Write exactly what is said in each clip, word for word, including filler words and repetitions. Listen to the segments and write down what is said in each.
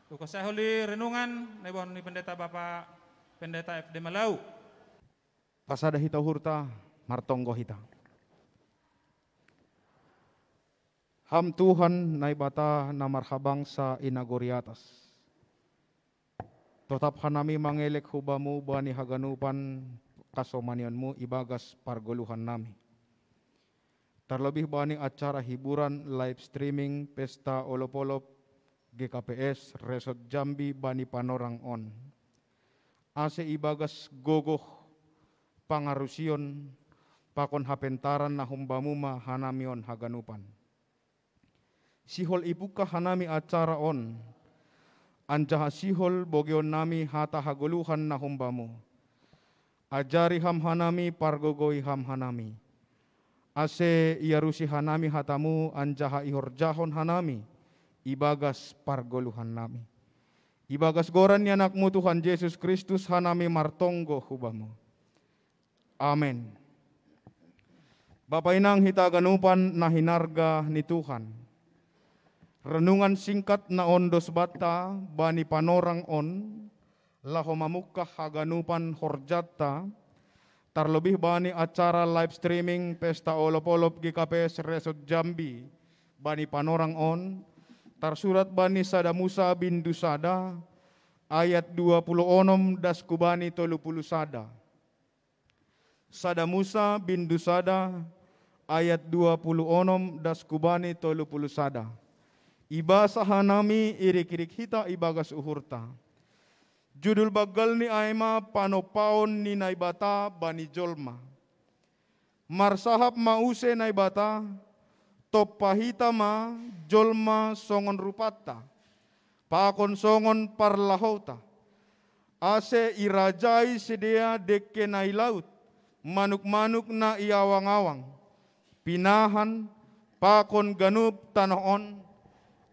Tukas saya huli renungan, na ibaon ni Pendeta Bapak Pendeta F D Malau. Pasada hita uhurta, martonggo hita. Ham Tuhan Naibata na marhabangsa i nagori atas. Totap hanami mangelek hu Bamu bani haganupan kasomanion-Mu ibagas pargoluhan nami. Tarlobih bani acara hiburan live streaming pesta olop-olop G K P S Resort Jambi bani panorang on. Ase ibagas gogoh pangarusion pakon hapentaran na humbamu ma hanami on haganupan. Sihol ipungkah hanami acara on, anjaha sihol bogeon nami hata hagoluhan na humbamu. Ajari ham hanami, pargogoi ham hanami. Ase iarusi hanami hatamu anjaha ihorjahon hanami ibagas pargoluhan nami. Ibagas goran ni anakmu Tuhan Jesus Kristus hanami martonggo hubamu. Amen. Bapa inang hita ganupan na hinarga ni Tuhan. Renungan singkat na ondos banta bani panorang on, laho mamungkah haganupan horjanta, tarlobih bani acara live streaming pesta olop-olop G K P S Resort Jambi bani panorang on, tarsurat bani sada Musa bindu sada, ayat dua puluh onom das kubani tolu puluh sada. Sada Musa bindu sada, ayat dua puluh onom das kubani tolu puluh sada. Ibasa hanami irik-irik hita ibagas uhurta. Judul banggal ni ai ma panompaon ni Naibata bani jolma. Marsahap ma use Naibata, tompa hita ma jolma songon rupanta, pakon songon parlahouta. Ase irajai sidea dengke na i laut, manuk-manuk na i awang-awang, pinahan, pakon ganup tanoh on,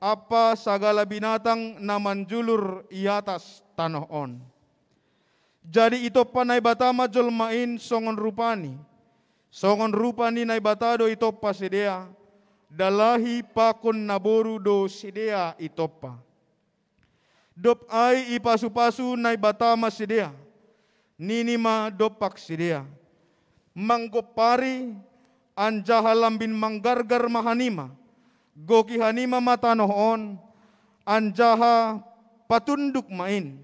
ampa sagala binatang na manjulur i atas tanoh on. Jadi itompa Naibata ma jolma in songon rupani. Songon rupa ni Naibata do itompa sidea, dalahi pakon naboru do sidea itompa. Dob ai ipasu-pasu Naibata ma sidea, nini ma dompak sidea: Manggompari, anjaha lambin manggargar ma hanima, goki hanima ma tanoh on, anjaha patunduk ma in.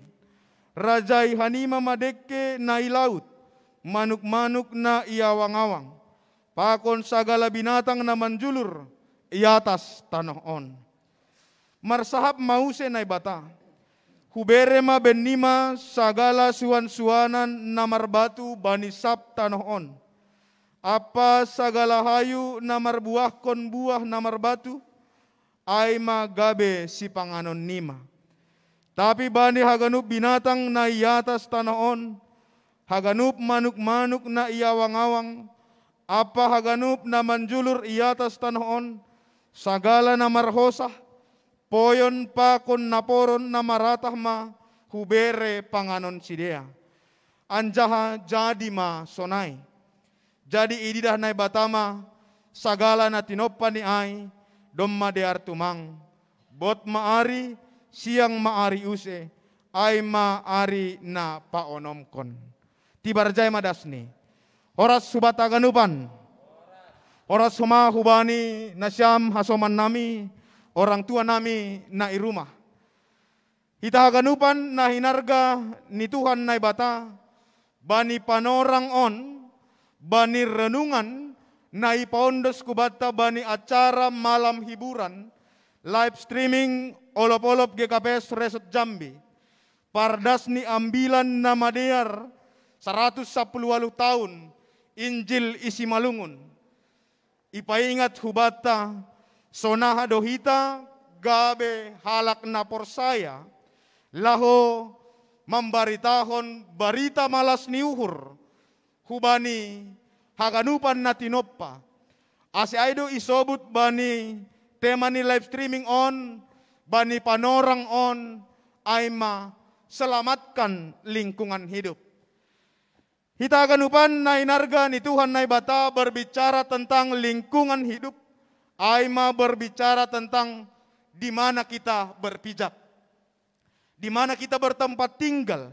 Rajai hanima ma dengke na i laut, manuk-manuk na i awang-awang, pakon sagala binatang na manjulur i atas tanoh on. Marsahap ma use Naibata: Hubere ma bennima sagala suan-suanan na marbatu bani sab tanoh on, ampa sagala hayu na marbuahkon buah na marbatu, ai ma gabe sipanganonnima. Tapi bani haganup binatang na i atas tanoh on, haganup manuk-manuk na i awang-awang, ampa haganup na manjulur i atas tanoh on, sagala na marhosah, poyon pakon naporon na maratah ma hubere panganon sidea. Anjaha jadi ma sonai. Jadi ididah Naibata ma sagala na tinompa ni ai, domma dear tumang. Bot ma ari, siang ma ari use, ai ma ari na paonomkon. Tibar jai ma dasni. Horas hubanta haganupan. Horas homa hubani nasiam hasoman nami, orang tua nami na i rumah. Hita haganupan na hinarga ni Tuhan Naibata, bani panorang on, bani renungan na ipaondos hubanta bani acara malam hiburan, live streaming olop-olop G K P S Resort Jambi, pardas ni ambilan na madear saratus sampulu ualuh taon Injil i Simalungun. Ipaingat hubanta, sonaha do hita gabe halak na porsaya, laho mambaritahon barita malas ni uhur hubani haganupan na tinompa. Ase ai do isobut bani tema ni live streaming on, bani panorang on, ai ma selamatkan lingkungan hidup. Hita haganupan na hinarga ni Tuhan Naibata berbicara tentang lingkungan hidup, ai ma berbicara tentang di mana kita berpijak. di mana kita bertempat tinggal.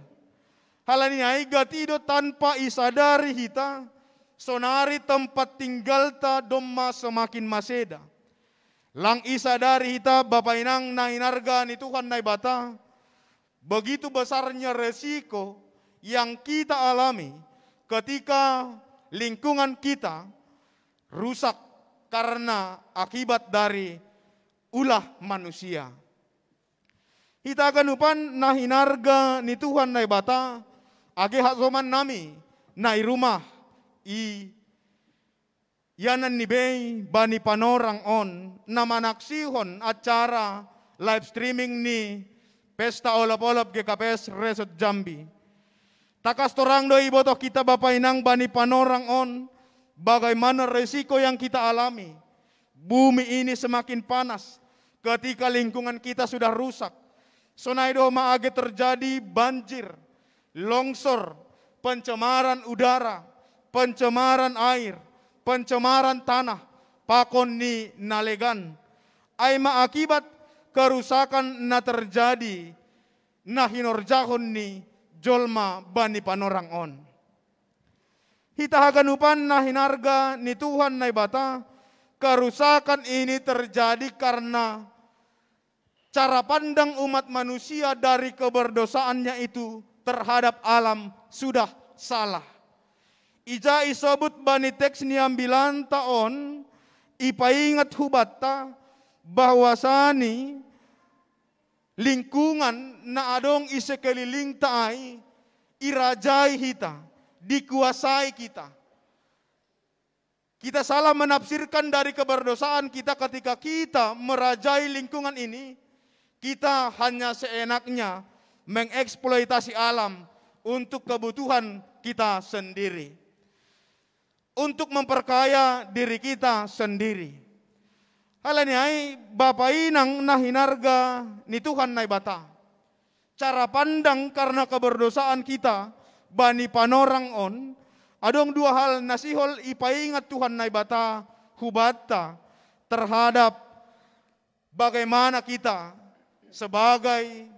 Hal ini ai gatido tanpa isadari hita, sonari tempat tinggalta domma semakin maseda. Lang isadari hita, Bapa Inang na hinarga ni Tuhan Naibata, begitu besarnya resiko yang kita alami ketika lingkungan kita rusak karena akibat dari ulah manusia. Hita haganupan na hinarga ni Tuhan Naibata, age hasomannami na i rumah, i yanan ni bei bani panorang on, na manaksihon acara live streaming ni Pesta Olop-olop G K P S Resort Jambi. Tangkas torang do iboto hita, Bapa Inang, bani panorang on, bagaimana resiko yang kita alami. Bumi ini semakin panas ketika lingkungan kita sudah rusak. Sonai do ma age terjadi banjir, longsor, pencemaran udara, pencemaran air, pencemaran tanah, pakon ni na legan. Ai ma akibat kerusakan na terjadi, na hinorjahon ni jolma bani panorang on. Hita haganupan na hinarga ni Tuhan Naibata, kerusakan ini terjadi karena cara pandang umat manusia dari keberdosaannya itu terhadap alam sudah salah. Ija isobut bani teks ni ambilanta on, ipaingat hubanta bahwasani lingkungan na adong i sekelilingta ai irajai hita, dikuasai kita. Kita salah menafsirkan dari keberdosaan kita ketika kita merajai lingkungan ini, kita hanya seenaknya mengeksploitasi alam untuk kebutuhan kita sendiri, untuk memperkaya diri kita sendiri. Hal ini ai, Bapa Inang na hinarga ni Tuhan Naibata, cara pandang karena keberdosaan kita bani panorang on, adong dua hal na sihol ipaingat Tuhan Naibata hubanta terhadap bagaimana kita sebagai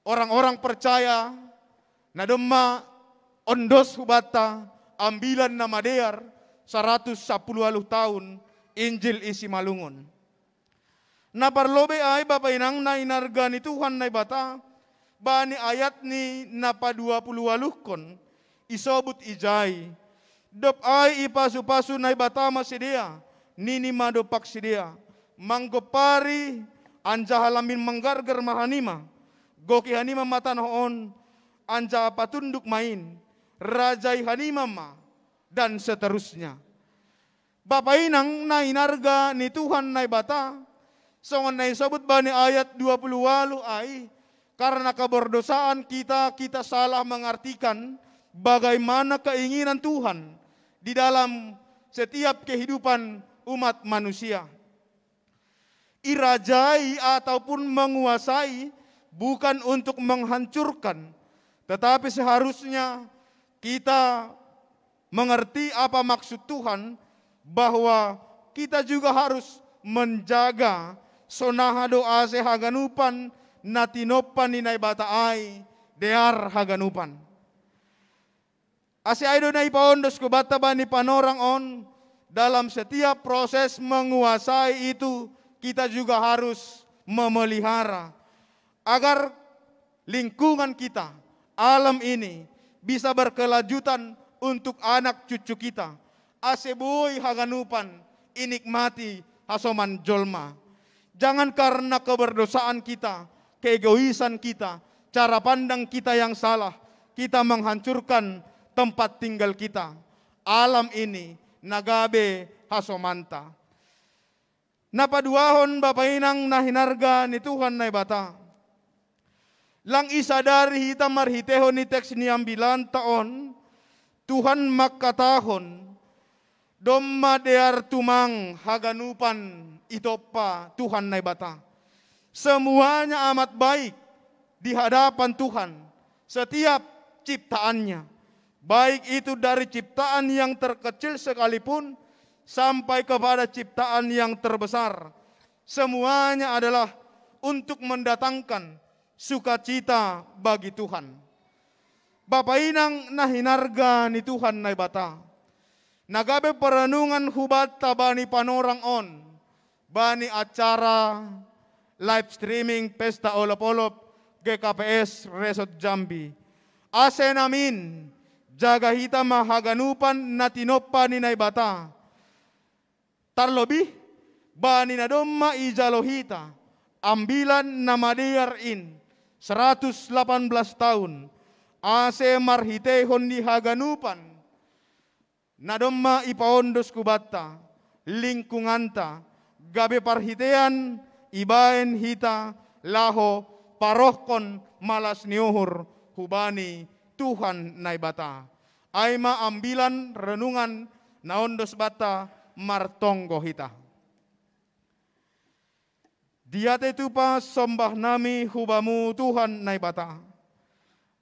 orang-orang percaya na domma ondos hubanta ambilan na madear saratus sapuluh waluh taun Injil i Simalungun. Na parlobei ai, Bapa Inang na hinarga ni Tuhan Naibata, bani ayat ni na paduapuluh waluhkon isobut ijai. Dob ai ipasu-pasu Naibata ma sidea, nini ma dompak sidea, manggompari anjaha lambin manggargar ma hanima, goki hanima ma tanoh on, anjaha patunduk ma in, rajai hanima ma, dan seterusnya. Bapa Inang na hinarga ni Tuhan Naibata, songon na isobut bani ayat dua puluh waluh ai, karena keberdosaan kita, kita salah mengartikan bagaimana keinginan Tuhan di dalam setiap kehidupan umat manusia. Irajai ataupun menguasai bukan untuk menghancurkan, tetapi seharusnya kita mengerti apa maksud Tuhan, bahwa kita juga harus menjaga sonaha do ase haganupan na tinompa ni Naibata ai dear haganupan. Ase ai do na ipaondos hubanta bani panorang on, dalam setiap proses menguasai itu kita juga harus memelihara, agar lingkungan kita, alam ini, bisa berkelanjutan untuk anak cucu kita, ase boi haganupan inikmati hasoman jolma. Jangan karena keberdosaan kita, keegoisan kita, cara pandang kita yang salah, kita menghancurkan tempat tinggal kita, alam ini, na gabe hasomanta. Na paduahon, Bapa Inang na hinarga ni Tuhan Naibata, lang isadari hita marhiteihon ni teks ni ambilanta on, Tuhan mangkatahon, domma dear tumang haganupan itompa Tuhan Naibata. Semuanya amat baik di hadapan Tuhan, setiap ciptaannya, baik itu dari ciptaan yang terkecil sekalipun sampai kepada ciptaan yang terbesar. Semuanya adalah untuk mendatangkan sukacita bagi Tuhan. Bapa inang na hinarga ni Tuhan Naibata, na gabe paranungan hubata bani panorang on, bani acara live streaming Pesta Olop-olop G K P S Resort Jambi. Ase namin, jaga hita ma haganupan na tinompa ni Naibata. Tarlobih, bani na domma ijalo hita, ambilan na madear in, seratus lapan belas tahun, ase marhiteihon ni haganupan, na domma ipaondos hubata, lingkunganta, gabe parhitean ibaen hita laho parohkon malas ni uhur hubani Tuhan Naibata. Ai ma ambilan renungan na ondos banta martonggo hita. Diate tupa sombah nami hubamu Tuhan Naibata.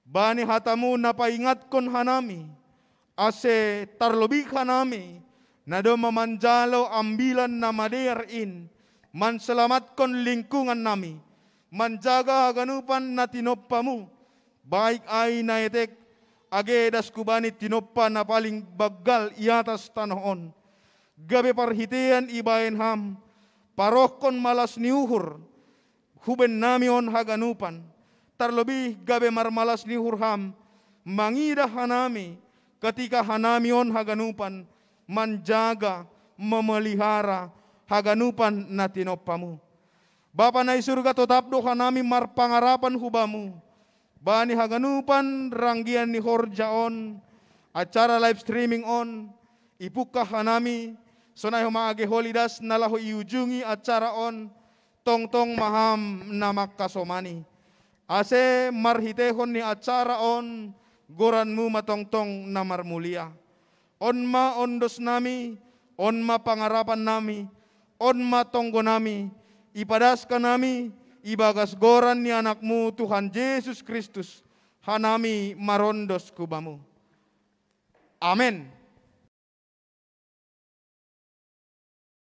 Bani hatamu na paingatkon hanami, ase tarlobih hanami, na domma manjalo ambilan na madear in, manselamatkon lingkungan nami, manjaga haganupan na tinompamu, baik ai na etek, age das hubani tinompa na paling banggal i atas tanoh on. Gabe parhitean ibaen ham, parohkon malas ni uhur, hubennami on haganupan, tarlobih gabe marmalas ni uhur ham, mangidah hanami, ketika hanami on haganupan, manjaga, memelihara, haganupan na tinompamu. Bapa na i surga, totap do hanami marpangarapan hubamu, bani haganupan ranggian ni horja on, acara live streaming on, ipungkah hanami, sonai homa age holi das na laho iujungi acara on, tongtong ma ham na mangkasomani. Ase marhiteihon ni acara on, goranmu ma tongtong na marmulia. On ma ondos nami, on ma pangarapan nami, on ma tonggo nami, ipadaskan nami, ibagas goran ni anakmu Tuhan Jesus Kristus, hanami marondos hubamu. Amen.